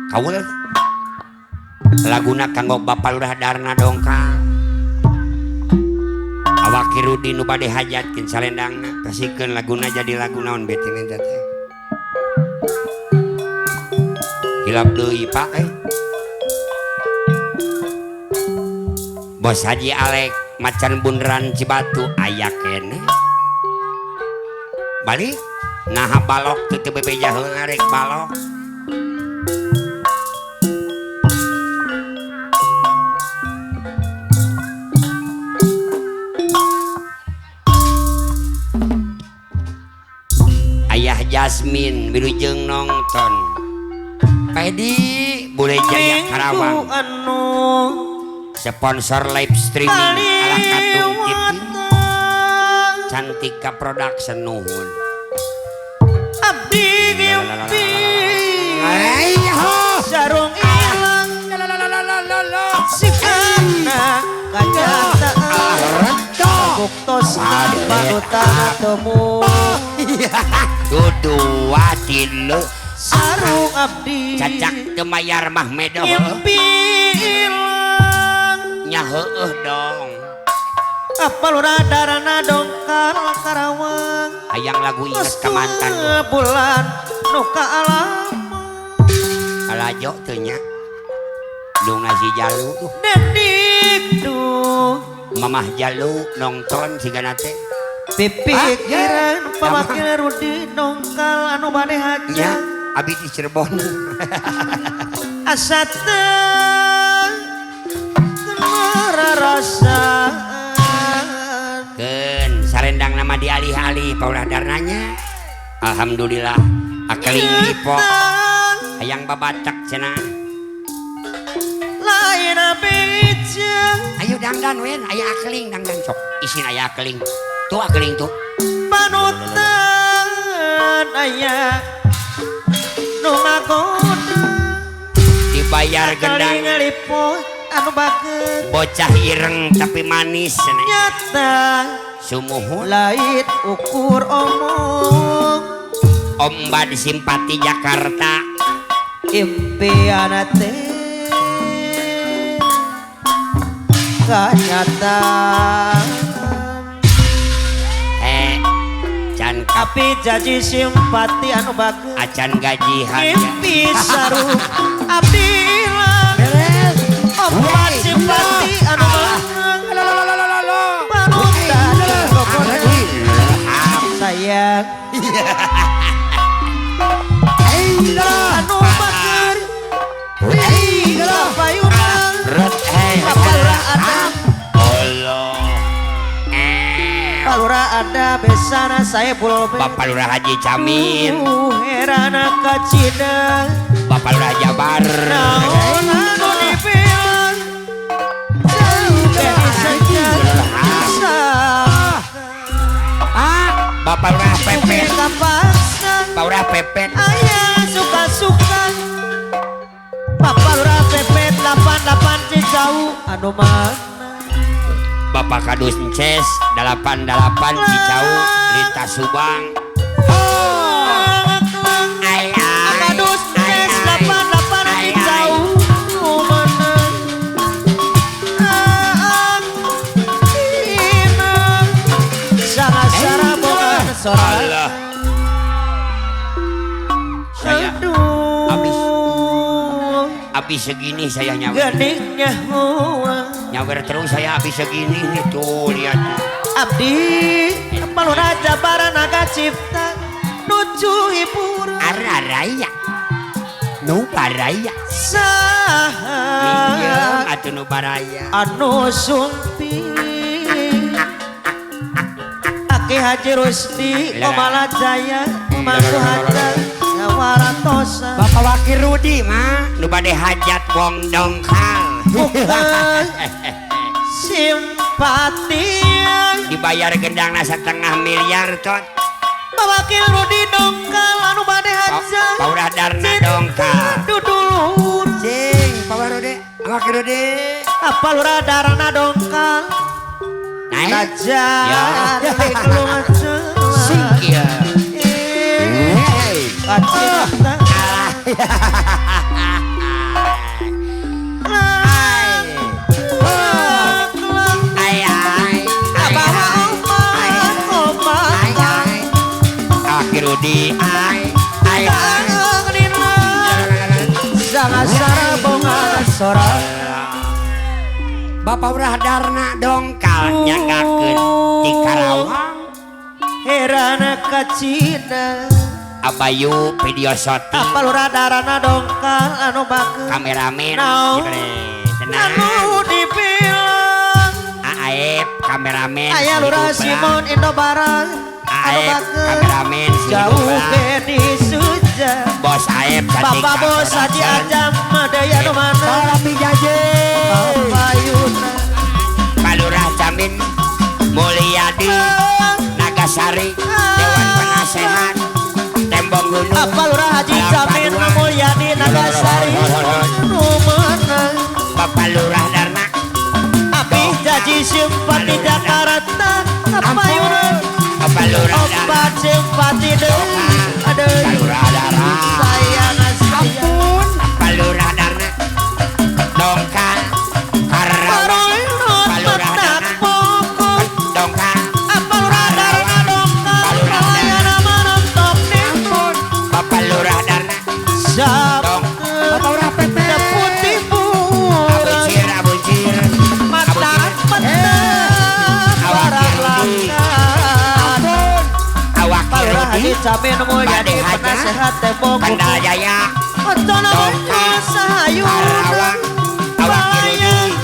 Kaul laguna kanggo Bapak Lurah Darna dongkal. Awak Rudi nu bade hajat kin salendangna kasihkeun laguna jadi lagu naon bete teh. Hilap deui Pak eh. Bos Haji Alek macan bundaran Cibatu aya keneh. Balik nah balok teu teu bebeja heula rek balok. Ayah Jasmine wilujeng nonton. Pedi Bule Jaya Karawang. Sponsor live streaming ala Katung TV. Cantika Production nuhun. Abdi ngimpi sarung ilang sikana kanyataan buktosna panutan temu dua tilu sarung abdi cacak teu mayar mah medoh ngimpi ilang nya heueuh dong. Apa lurah darana dongkal Karawang hayang lagu inget ka mantan bulan nu kaalaman kalajo teu nya dung nasi jalu dedik duh mamah jalu nonton sigana teh pipikiran pawakil Rudi dongkal anu bade hajat nya abi di Cirebon asa teu rarasaan keun sarendang nama dialih-alih Paulah Darnanya alhamdulillah akeling lipo hayang babacak cenah lain beja ayo dangdan wen aya akeling dangdan sok isin aya akeling tuh akeling tuh panutan aya nu ngagoda dibayar gendang anu bageut bocah ireng tapi manis nyata sumuhun lain ukur omong omba disimpati Jakarta impian teh kanyataan can tapi janji simpati anu bageut acan gajihan mimpi sarung abdi ilang obat simpati anu panutan sayang anu bager payunan Palurah ada Palurah ada besana saya pulau Bapak Lurah Haji Camin herana kacida Bapak Lurah Jabar naon anu dipian Bapak Lurah Pepet Bapak Lurah Pepet ayah suka-suka Bapak Lurah Pepet 88 Cicau anu mana Bapak Kadus Ences 88 Cicau Lintas Subang Kadus Ences 88 Cicau mana Allah. Saya habis segini saya nyawer. Nyawer terus saya habis segini nih tuh lihat. Abdi Palurah Jabaranaga Cipta nuju hiburan. Araraya. Nu baraya. Saha atuh nu baraya. Anu sumpi. Aki Haji Rusdi Omala Jaya Mangku Hajat Ngawaratosa Bapak Wakil Rudi mah nu bade hajat wong dongkal bukan simpati dibayar gendangna 1,5 miliar tot Bapak Wakil Rudi dongkal anu bade hajat Paurah Darna dongkal dudulur cing Pak Rudi Wakil Rudi apa lurah Darna dongkal Najar singkir kacita sorang. Bapak Lurah Darna dongkal nyanggakeun di Karawang. Herana ka Cina. Abayu video shooting. Apa Lurah Darna dongkal anu bakeun. Kameramen. Anu dibilang. Aep kameramen. Aya Lurah Simon Indo Barang. Anu bakeun. Kameramen jauh Beni Suja. Bos Aep cantik. Bapak bos Haji Ajam Madaya anu mana. Salam jaje. Papayuna. Pak Lurah Jamin Mulyadi Nagasari Dewan Penasehat Tembong Gunung. Apa Lurah Haji Jamin Mulyadi Nagasari anu mana. Bapak Lurah Darna. Abi jaji simpati Jakarta. Papayuna. Bapak Lurah Darna. Opat simpati deui. Aduh. Lurah Darna. Sayang ampun. Bapak Lurah Darna. Dongkal Karawang. Bapak Lurah Darna. Dongkal. Apa Lurah Darna dongkal. Bapak Lurah Darna. Dong. Bapak Lurah Pepe. Putih bulan. Abucir abucir. Mata mata. Barang langkan. Awak Lurah Haji Jamin Mulyadi penasehat Tembong Kendal Jaya. Otona Karawang. Awak Rudi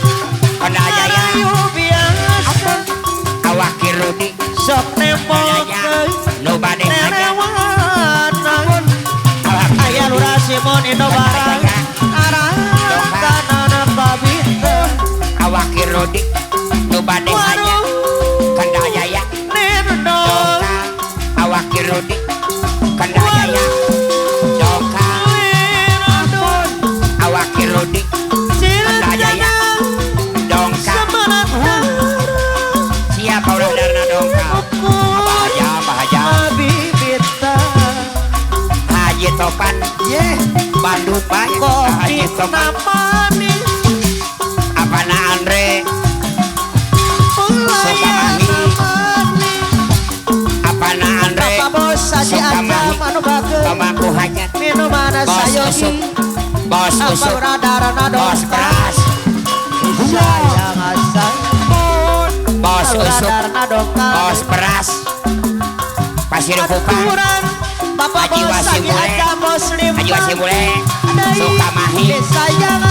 Kendal Jaya. Awak Rudi sok nempokeun nu bade hajat. Aya Lurah Simon Indo Barang. Arang kabita. Awak Rudi nu bade hajat. Kendal Jaya. Dongkal. Awak Rudi Kendal Jaya. Dongkal. Awak Rudi Kendal Jaya. Dongkal. Siapa Lurah Darna dongkal? Abah Haja, Haji Topan, Bandung Bay, Haji Topan. Apana Andre, Sukamahi. Apana Andre, Sukamahi. Pemangku hajat, Bos Usup, Bos Usup, Bos Beras, Bos Usup, Bos Beras, Pasir Kupang, Bapak Haji Bos Wasim Haji Bule, Ajam Bos Lima. Haji Wasim Bule, Sukamahi. Sayang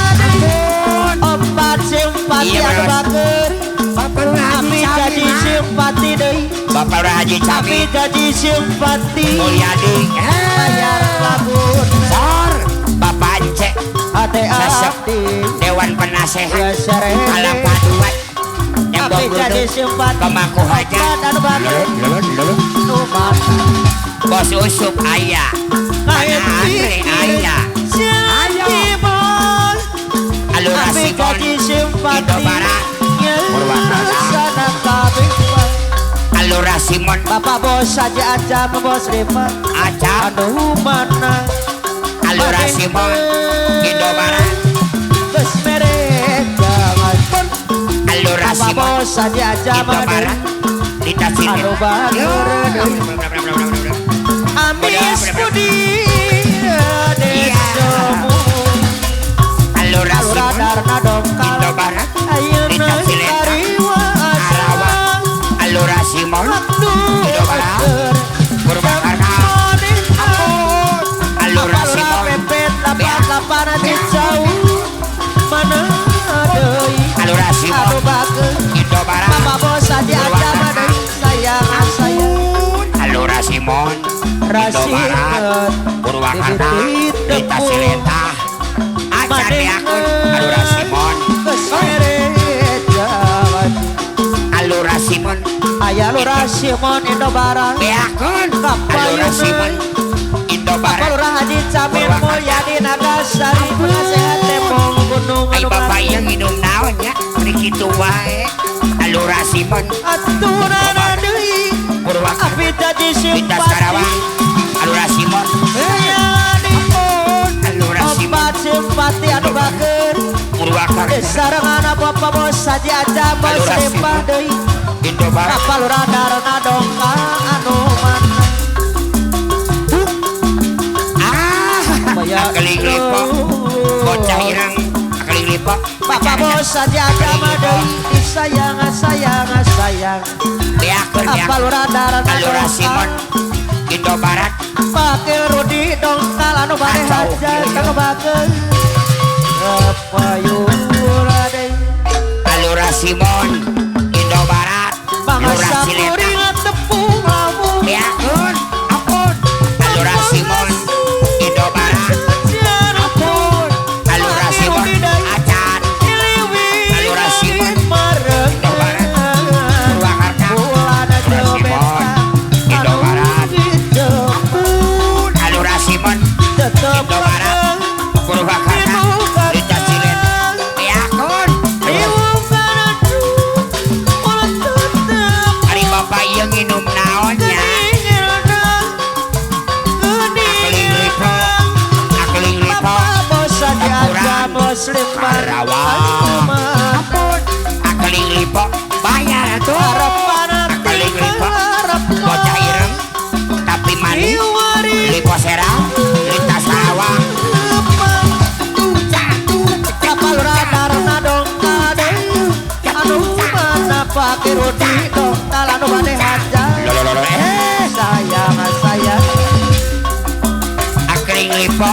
opat simpati Iya, anu Bos. bager. Bapak Lurah Haji Abi jadi Camin, simpati deui. Bapak Lurah Haji Abi Camin jadi simpati. Mulyadi, Bayar lamun Sor, Bapak Ence, ate Sesep, abdi. Dewan Penasehat, Ya Kalapa Dua, Tembong Abi jadi Gunung, simpati. Pemangku Hajat, Opat anu bager. Nu mana. Bos Usup ayah, Pana Andre ayah, Sianti bos. Alura Abi Simon, jadi simpati. Indo Barat, Purwakarta. Sana kabeh. Alura Simon, Bapak bos saja aja bos lima. Acap, Anu mana. Alura Simon, Indo Barat, Geus mere jangan pun. Alura Bapak Simon, bos saja aja Indo Barat, Dita Sini. Anu bager. Amis budi desamu. Alura Alura Simon, Darna dongkal. Indo Barat, Ayeuna Dita Sileta, Karawang, Alura Simon, Indo Barat, Purwakarta, Alura Simon, Alura Simon, Indo Barat, Alura Simon, Indo Barat, Purwakarta, Dita Sileta, Acan Beakun, Alura Simon, Alura Simon, Aya Lurah Simon Indo Barat, Beakun, Alura Simon, Indo Bapak Barat. Lurah Haji Camin Mulyadi Nagasari penasehat Tembong Gunung Ai anu bapak bager. yang minum naon ya, meni kitu wae. Alura Simon, Aturana deui. Purwakarta, Abi jadi Lintas simpati. Karawang, Alura Simon, Alura Simon, Opat simpati anu bager. Purwakarta, Sareng Bapak bos Haji Ajam bos Alura Lima Simon. deui. Indo Barat, Bapak Lurah Darna dongkal anu mana. Ah, keling lipo, bocah ireng, keling lipo. Lipo. Bapak bos saja agama deui sayang sayang sayang. Beakeun Apa Lurah Darna Lurah Simon Indo Barat. Pakil Rudi dongkal anu bade hajat kanu bageun. Kepayura deui. Lurah Simon Indo Barat. Lurah Sileta. Tepung lamun. Beakeun ampun. Lurah Simon Indo Barat. Ampun. Lurah Simon Acan. Lurah Simon Indo Barat. Purwakarta. Lurah Simon Indo Barat. Ampun. Lurah Simon Indo Barat. Purwakarta. Rita Cileta. Beakeun. Ari bapak ieu nginum naon nya? Akeling lipo, akeling lipo, Tampuran, Karawang. Ampun, akeling lipo, bayar atuh. Akeling lipo, bocah ireng, tapi manis. Lipo Serang, Lita Sarawang. Pakir Rudi dongkal anu bade hajat. Sayang sayang. Akeling lipo,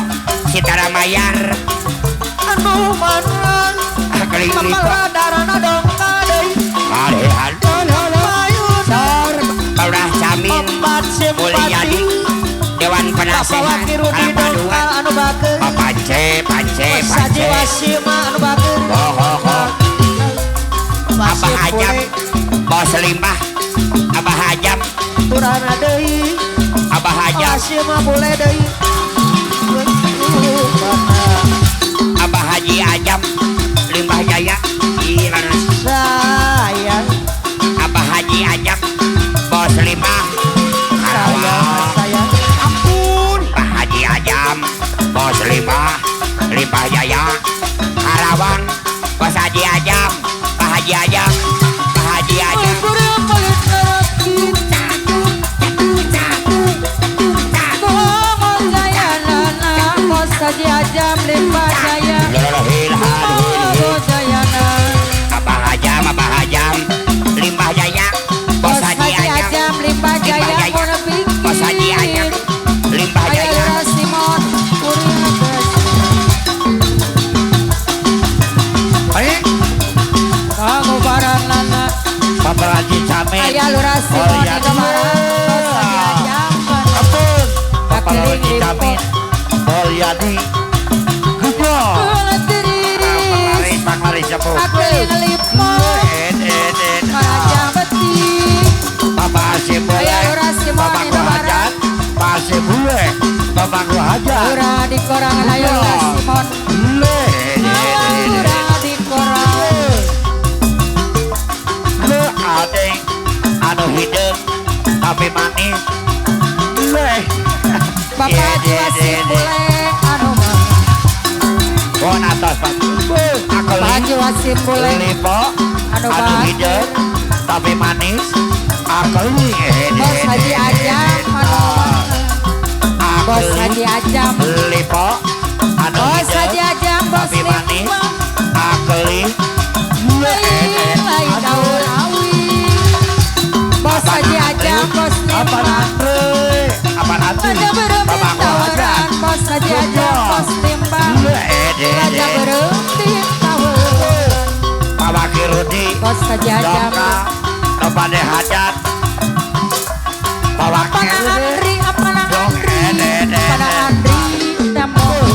Sitara Mayar. Anu mana? Akeling lipo. Lurah Darna dongkal deui. Arehan. Sor, Lurah Samin, Mulyadi, Dewan Penasehat, Kelapa Dua. Oh, pance, pance, pance. Ho ho ho. Abah Ajam, Bos Limbah, Abah Ajam, Abah Ajam, Abah Haji Ajam, Limbah Jaya, sayang. Abah Haji Ajam, Bos Limbah, Karawang. Ampun, Abah Haji Ajam, Bos Limbah, Limbah Jaya, Karawang, Bos Haji Ajam. Pak Haji Ajam, Pak Haji Ajam. Bos Haji Ajam Limbah Jaya. Abah Ajam, Abah Ajam, Limbah Jaya. Bos Haji Ajam, Limbah Jaya. Bos Haji Ajam, Limbah Jaya. Bapak Haji Camin, Ayah Lurah Simon Indo Barat, Bos Haji Ajam, ampun. Bapak Haji Camin, Mulyadi, Gugo, Panglaris, Panglaris Sepuh, Akeling Lipo, Raja Beti, Bapak Haji Bule, Bapak Hajat, Pak Haji Bule, Bapak Hajat, Lurah di Korang, Ayah Lurah Simon, Lurah di Korang. Adeng anu hideung tapi manis. Leh. Bapak Haji Wasim Bule anu mah. Bon atas Pak. Bapak Haji Wasim Bule Lipo anu hideung tapi manis. Akeling. Bos Haji Ajam anu mah. Bos Haji Ajam Lipo anu Bos Haji Ajam Bos tapi manis. Akeling. Lain daun awi. Bos Haji Ajam Bos Apa Limbah. Apa nanti? Bapak tawaran Bos Haji Ajam Bos Limbah. Raja berhenti tawaran. Pak Wakil Rudi Bos Haji Ajam. Bade hajat. Pak Wakil Andri, apa Andri, pada Andri tambong.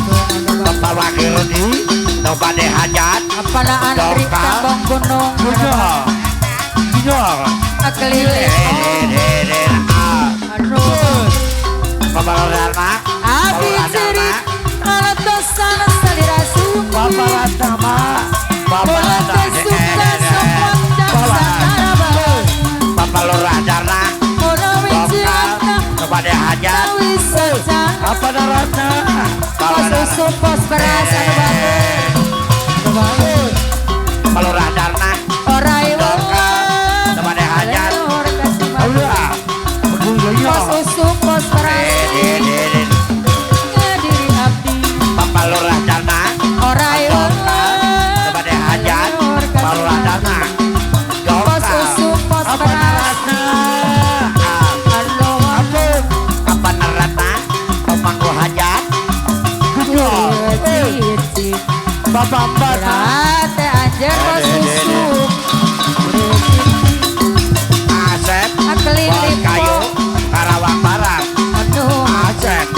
Bapak Wakil Rudi bade hajat. Apa Andri tambong gunung. Akeliling. Aduh. Bapak Lurah, Abi cerit alatosan salira sumbi. Bapak Ratama, Bapak Bapak Lurah Darna, kepada hajat. Apa darahnya? Pos usum pos beras anu bagus. Bapak Lurah Darna, Orai wong kepada hajat. Pos usum pos beras. Ngadiri abdi. Bapak Lurah Darna, Orai wong Bapak Empat Teh anjeun bos susu Asep Akeling bos lipo kayu Karawang Barat Aduh Asep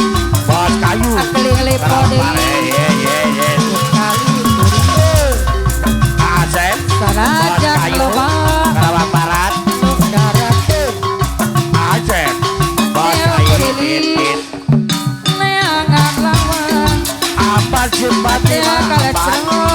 bos kayu Akeling lipo Karawang deui Barat ye ye ye Kali Asep bos Sanajan kayu loba Karawang Barat darat Asep bos kayu Keliling neangan lawan Apa simpati Teh empat kalecrot